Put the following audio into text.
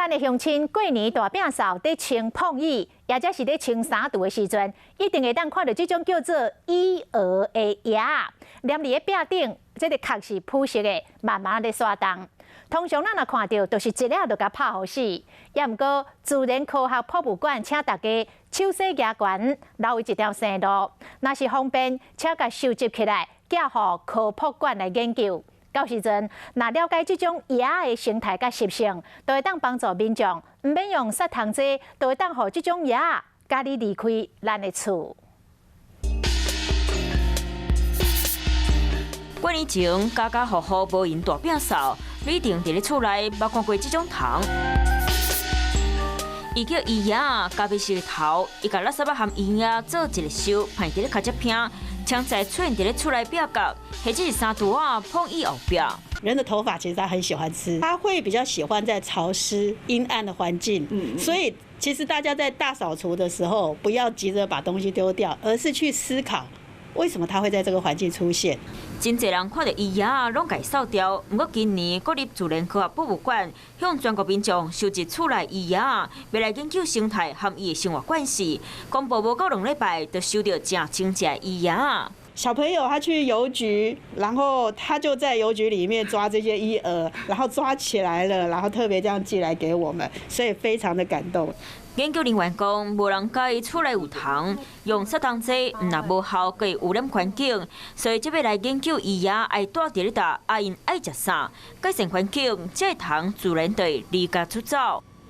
咱的鄉親過年大餅掃佇清膨椅，抑者是咧清衫櫥的時陣，一定會當看著這種叫做衣蛾的蛾仔，黏佇咧壁頂，這個殼是膚色的，慢慢咧刷動。通常咱若看著，就是一下就共拍予死。抑毋過自然科學博物館請大家手洗額懸，留伊一條生路。若是方便，請共收集起來，寄予科博館來研究。到時陣，若了解這種蛾仔的生態佮習性，就會當幫助民眾，毋免用殺蟲劑，就會當予這種蛾仔家己離開咱的厝。過年前，家家戶戶無閒大餅掃，你一定佇咧厝內捌看過這種蟲。伊叫衣蛾，咖啡色的頭，伊共垃圾仔含衣蛾做一个收，放佇咧跤跡坪，常在出現佇咧厝內壁角，或者是衫櫥仔、膨椅後壁。人的頭髮其實他很喜歡吃，他會比較喜歡在潮濕、陰暗的環境。所以其實大家在大掃除的時候，不要急着把東西丟掉，而是去思考為什麼他會在這個環境出現。真濟人看著衣蛾攏共掃掉，毋過今年國立自然科學博物館向全國民眾收集厝內衣蛾，欲來研究生態和伊的生活關係。公布無夠2禮拜，就收著成千隻衣蛾。小朋友他去郵局，然後他就在郵局裡面抓這些衣蛾，然後抓起來了，然後特別這樣寄來給我們，所以非常的感動。研究人員講，無人佮意厝內有蟲，用殺蟲劑毋但無效，閣會污染環境，所以這擺來研究衣蛾愛蹛佇咧佗，啊𪜶愛食啥，改善環境，這個蟲自然就會離家出走。